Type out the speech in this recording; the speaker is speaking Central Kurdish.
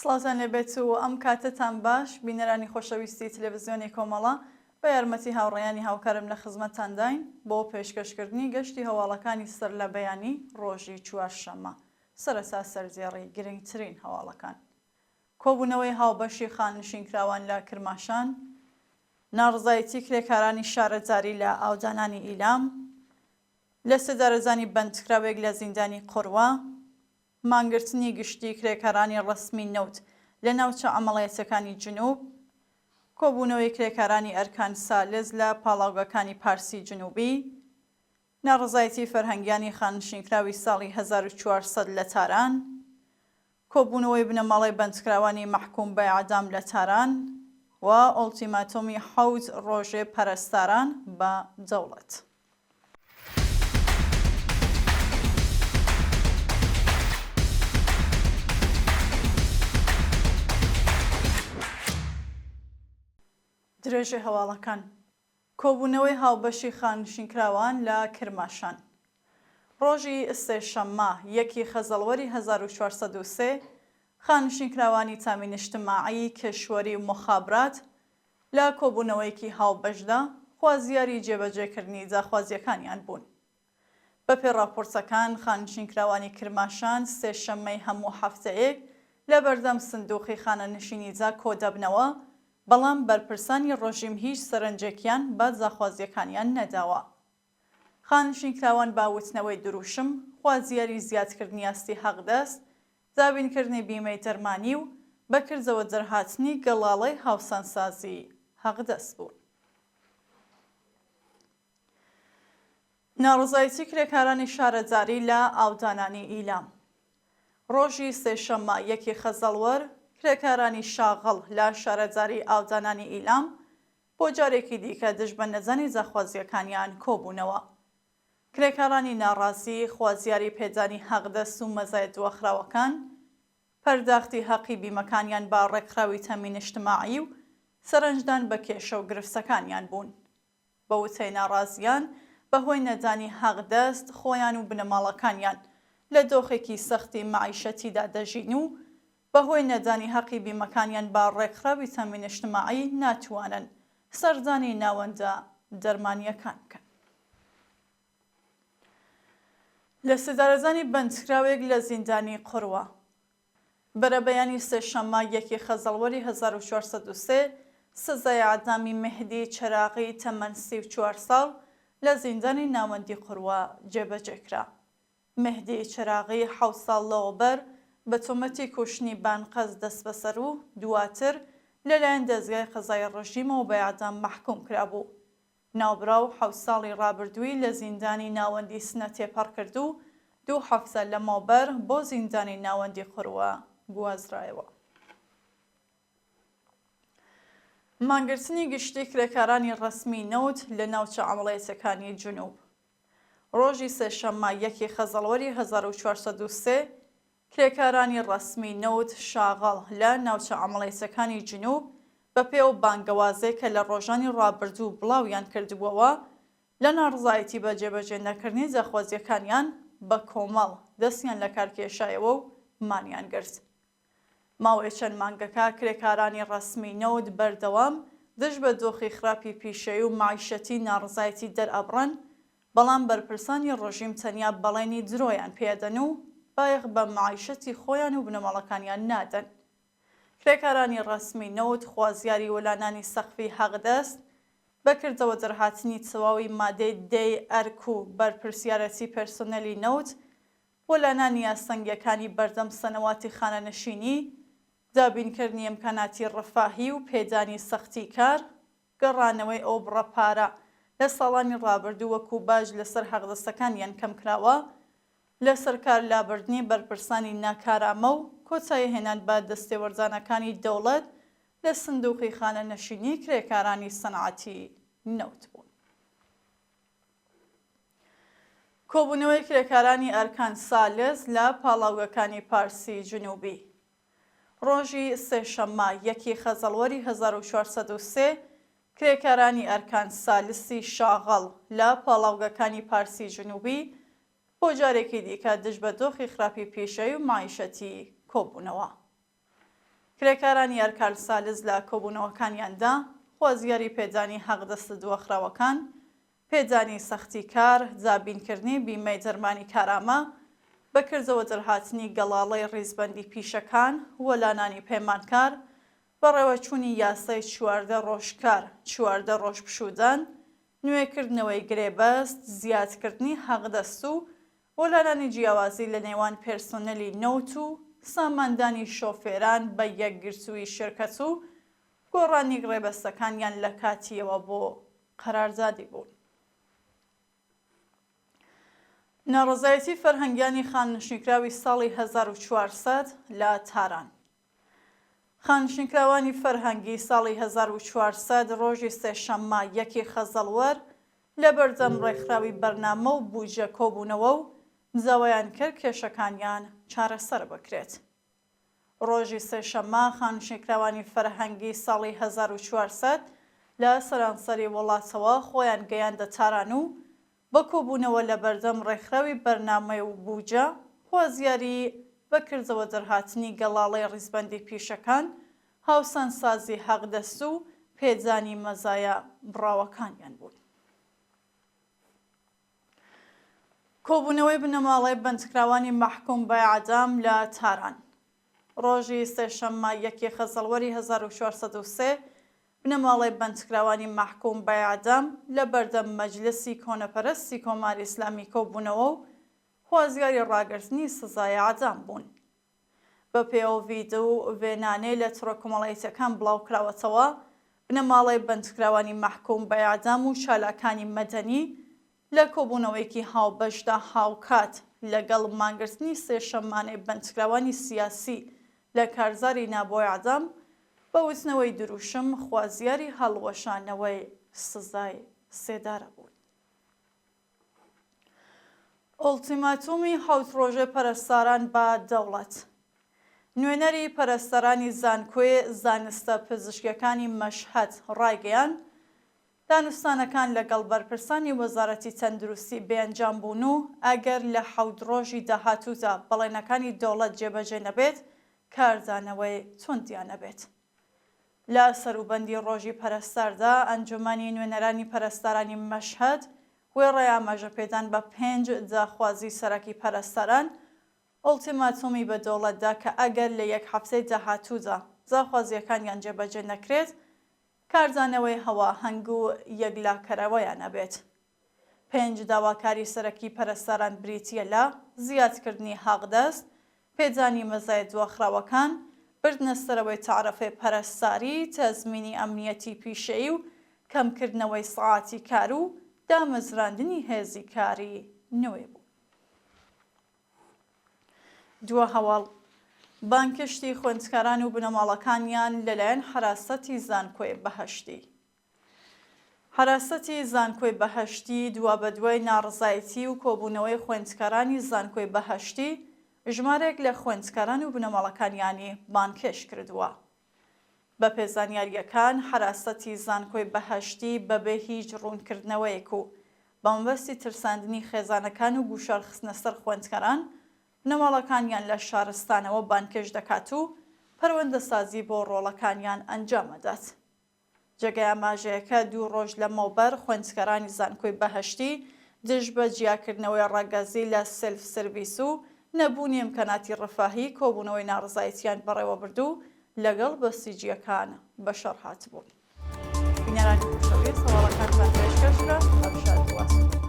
سڵاوتان لێبێت و ئەم کاتەتان باش بینەرانی خۆشەویستی تلێڤزیۆنی کۆمەڵە، بە یارمەتی هاوڕێیانی هاوکارم لە خزمەتتانداین بۆ پێشکەشکردنی گەشتی هەواڵەکانی سەرلەبەیانی ڕۆژی چوارشەممە. سەرەتا سەردێڕی گرنگترین هەواڵەکان. کۆبوونەوەی هاوبەشی خانەنشینکراوان لە کرماشان، ناڕەزایەتی کرێکارانی شارەداری لە ئاودانانی ئیلام، لەسێدارەدانی بەندکراوێک لە زیندانی قوروە، مانگرتنی گشتی کرێکارانی ڕەسمی نەوت لە ناوچە عەمەڵیەتەکانی جنوب، کۆبوونەوەی کرێکارانی ئەرکان سالز لە پاڵاوگەکانی پارسی جنوبی، ناڕەزایەتی فەرهەنگیانی خانەنشینکراوی ساڵی 1400 لە تاران، کۆبوونەوەی بنەماڵەی بەندکراوانی مەحکووم بە ئێعدام لە تاران و ئۆڵتیماتۆمی حەوت ڕۆژێ پەرستاران بە دەوڵەت. درێژەی هەواڵەکان. کۆبوونەوەی هاوبەشی خانەنشینکراوان لە کرماشان. ڕۆژی سێشەممە، یەکی خەزەڵوەری 1403، خانەنشینکراوانی تامین اجتماعی، کشوەری و مخابرات لە کۆبوونەوەیەکی هاوبەشدا خوازیاری جێبەجێکردنی داخوازییەکانیان بوون. بەپێی ڕاپۆرتەکان، خانەنشینکراوانی کرماشان سێشەممەی هەموو هەفتەیەک لە بەردەم سندووقی خانەنشینیدا کۆدەبنەوە، بەڵام بەرپرسانی ڕژیم هیچ سەرنجێکیان بە داخوازییەکانیان نەداوە. خانەنشینکراوان بە وتنەوەی دروشم، خوازیاری زیادکردنی ئاستی حەقدەست، دابینکردنی بیمەی دەرمانی و بە کردەوە دەرهاتنی گەڵاڵەی هاوسانسازی حەقدەست بوون. ناڕەزایەتی کرێکارانی شارەداری لە ئاودانانی ئیلام. ڕۆژی سێشەممە یەکی خەزەڵوەر، کرێکارانی شاغڵ لە شارەداری ئاودانانی ئیلام بۆ جارێکی دیکە دژ بە نەزانی داخوازییەکانیان کۆبوونەوە. کرێکارانی ناڕازی خوازیاری پێدانی حەقدەست و مەزایە دواخراوەکان، پەرداختی هەقی بیمەکانیان بە ڕێکخراوی تەمین اجتماعی و سەرنجدان بە کێشە و گرفتەکانیان بوون. بە وتەی ناڕازیان، بەهۆی نەدانی حەقدەست، خۆیان و بنەماڵەکانیان لە دۆخێکی سەختی مەعیشەتیدا دەژین و بەهۆی نەدانی هەقی بیمەکانیان بە ڕێکخراوی تەمین اجتماعی ناتوانن سەردانی ناوەندە دەرمانییەکان بکەن. لەسێدارەدانی بەندکراوێک لە زیندانی قوروە. بەرەبەیانی سێشەممە یەکی خەزەڵوەری 1403، سزای ئێعدامی مێهدی چراغی تەمەن 34 ساڵ لە زیندانی ناوەندی قوروە جێبەجێ کرا. مێهدی چراغی حەوت ساڵ لەوەبەر بە تۆمەتی کوشتنی بەئەنقەست دەستبەسەر و دواتر لەلایەن دەزگای قەزایی ڕژیمەوە بە ئێعدام مەحکووم کرابوو. ناوبراو حەوت ساڵی ڕابردووی لە زیندانی ناوەندی سنە تێپەڕ کرد و دوو هەفتە لەمەوبەر بۆ زیندانی ناوەندی قوروە گوازرایەوە. مانگرتنی گشتی کرێکارانی ڕەسمی نەوت لە ناوچە عەمڵێتەکانی جنوب. ڕۆژی سێشەممە یەکی خەزەڵوەری 1403، کرێکارانی ڕەسمی نەوت شاغڵ لە ناوچە عەمڵێتەکانی جنوب بەپێ ئەو بانگەوازەی کە لە ڕۆژانی ڕابردوو بڵاویان کردبووەوە لە ناڕزایەتی بە جێبەجێ نەکردنی داخوازییەکانیان بە کۆمەڵ دەستیان لەکار کێشایەوە و مانیان گرت. ماوەی چەند مانگەکە کرێکارانی ڕەسمی نەوت بەردەوام دژ بە دۆخی خراپی پیشەیی و مەعیشەتی ناڕزایەتی دەرئەبڕن، بەڵام بەرپرسانی ڕژیم تەنیا بەڵێنی درۆیان پێئەدەن و بایەخ بە مەعیشەتی خۆیان و بنەماڵەکانیان نادەن. کرێکارانی ڕەسمی نەوت خوازیاری وەلانانی سەقفی حەقدەست، بە کردەوە دەرهاتنی تەواوی مادەی دەی ئەرک و بەرپرسیارەتی پێرسۆنێلی نەوت، وەلانانی ئاستەنگیەکانی بەردەم سەنەواتی خانەنشینی، دابینکردنی ئیمکاناتی ڕەفاهی و پێدانی سەختی کار، گەڕانەوەی ئەو بڕە پارە لە ساڵانی ڕابردوو وەکو باج لەسەر حەقدەستەکانیان کەمکراوە، لەسەر کار لابردنی بەرپرسانی ناکارامە و کۆتاییهێنان بە دەستێوەردانەکانی دەوڵەت لە سندوقی خانەنشینی کرێکارانی سەنعەتی نەوت بوون. کۆبوونەوەی کرێکارانی ئەرکان سالس لە پاڵاوگەکانی پارسی جنوبی. ڕۆژی سێشەممە یەکی خەزەڵوەری 1403، کرێکارانی ئەرکان سالسی شاغڵ لە پاڵاوگەکانی پارسی جنوبی بۆ جارێکی دیکە دژ بە دۆخی خراپی پیشەیی و مەعیشەتی کۆبوونەوە. کرێکارانی ئەرکال سالز لە کۆبوونەوەکانیاندا خوازیاری پێدانی حەقدەستە دواخراوەکان، پێدانی سەختی کار، دابینکردنی بیمەی دەرمانی کارامە، بەکردەوە دەرهاتنی گەڵاڵەی ڕیزبەندی پیشەکان، وەلانانی پەیمانکار، بەڕێوەچوونی یاسای 14 ڕۆژ کار، 14 ڕۆژ پشوودان، نوێکردنەوەی گرێبەست، زیادکردنی حەقدەست و وەلانانی جیاوازی لە نێوان پێرسۆنێلی نەوت و ساماندانی شۆفێران بە یەکگرتووی شرکەت و گۆڕانی گڕێبەستەکانیان لە کاتییەوە بۆ قەراردادی بوون. ناڕەزایەتی فەرهەنگیانی خانەنشینکراوی ساڵی 1400 لە تاران. خانشینکراوانی فەرهەنگی ساڵی 1400 ڕۆژی سێشەممە یەکی خەزەڵوەر لە بەردەم ڕێکخراوی بەرنامە و بودجە کۆبوونەوە و داوایان کرد کێشەکانیان چارەسەر بکرێت. ڕۆژی سێشەممە خانشینکراوانی فەرهەنگی ساڵی 1400 لە سەرانسەری وڵاتەوە خۆیان گەیاندە تاران و بە کۆبوونەوە لە بەردەم ڕێکخراوی بەرنامەی و بوجە، خوازیاری بە کردەوە دەرهاتنی گەڵاڵەی ڕیزبەندی پیشەکان، هاوسانسازی حەقدەست و پێدانی مەزایا بڕاوەکانیان بوون. کۆبوونەوەی بنەماڵەی بەندکراوانی مەحکوم بە ئێعدام لە تاران. ڕۆژی سێشەممە یەکی خەزەڵوەری 1403 بنەماڵەی بەندکراوانی مەحکووم بە ئێعدام لە بەردەم مەجلسی کۆنەپەرستی کۆماری ئیسلامی کۆبوونەوە و خوازیاری ڕاگرتنی سزای ئێعدام بوون. بە پێی ئەو ڤیدۆ و وێنانەی لە تۆڕە کۆمەڵایەتییەکان بڵاو کراوەتەوە، بنەماڵەی بەندکراوانی مەحکووم بە ئێعدام و چالاکانی مەدەنی لە کۆبوونەوەیەکی هاوبەشدا هاوکات لەگەڵ مانگرتنی سێشەممانەی بەندکراوانی سیاسی لە کارزاری نا بۆ ئێعدام، بە وتنەوەی دروشم خوازیاری هەڵوەشانەوەی سزای سێدارە بوون. ئوڵتیماتومی حەوت ڕۆژەی پەرستاران بە دەوڵەت. نوێنەری پەرستارانی زانکۆی زانستە پزیشکیەکانی مەشهەد ڕایگەیاند، دانوستانەکان لەگەڵ بەرپرسانی وەزارەتی تەندروستی بێئەنجام بوون و ئەگەر لە حەوت ڕۆژی داهاتوودا بەڵێنەکانی دەوڵەت جێبەجێ نەبێت، کاردانەوەی توندیان ئەبێت. لە سەروبەندی ڕۆژی پەرستاردا، ئەنجومەنی نوێنەرانی پەرستارانی مەشهەد وێڕای ئاماژەپێدان بە پێنج داخوازی سەرەکی پەرستاران، ئوڵتیماتۆمی بە دەوڵەت دا کە ئەگەر لە یەک هەفتەی داهاتوودا داخوازییەکانیان جێبەجێ نەکرێت، کاردانەوەی هەواهەنگ و یەکلاکەرەوەیان ئەبێت. پێنج داواکاری سەرەکی پەرستاران بریتییە لە، زیادکردنی حەقدەست، پێدانی مەزایە دواخراوەکان، بردنە سەرەوەی تەعرەفەی پەرستاری، تەزمینی ئەمنیەتی پیشەیی و کەمکردنەوەی سەعاتی کار و دامەزراندنی هێزی کاری نوێ بوو. دوا هەواڵ، بانگهێشتی خوێندکاران و بنەماڵەکانیان لەلایەن حەراسەتی زانکۆی بەهەشتی. حەراسەتی زانکۆی بەهەشتی دوابەدوای ناڕەزایەتی و کۆبوونەوەی خوێندکارانی زانکۆی بەهەشتی ژمارەیەک لە خوێندکاران و بنەماڵەکانیانی بانگهێشت کردووە. بەپێ زانیارییەکان حەراسەتی زانکۆی بەهەشتی بەبێ هیچ ڕوونکردنەوەیەک و بەمەبەستی ترساندنی خێزانەکان و گوشار خستنە سەر خوێندکاران، بنەماڵەکانیان لە شارستانەوە بانگهێشت دەکات و پەروەندەسازی بۆ ڕۆڵەکانیان ئەنجام ئەدات. جێگای ئاماژەیە کە دوو ڕۆژ لەمەوبەر خوێندکارانی زانکۆی بەهەشتی دژ بە جیاکردنەوەی ڕەگەزی لە سێلف سێرڤیس و نەبوونی ئیمکاناتی ڕەفاهی کۆبوونەوەی ناڕەزایەتییان بەڕێوەبرد و لەگەڵ بەسیجییەکان بەشەڕ هاتبوون. بینەرانی خۆشەویست هەواڵەکانتان پێشکەش کرا. هەر شاد و ئاسوودە.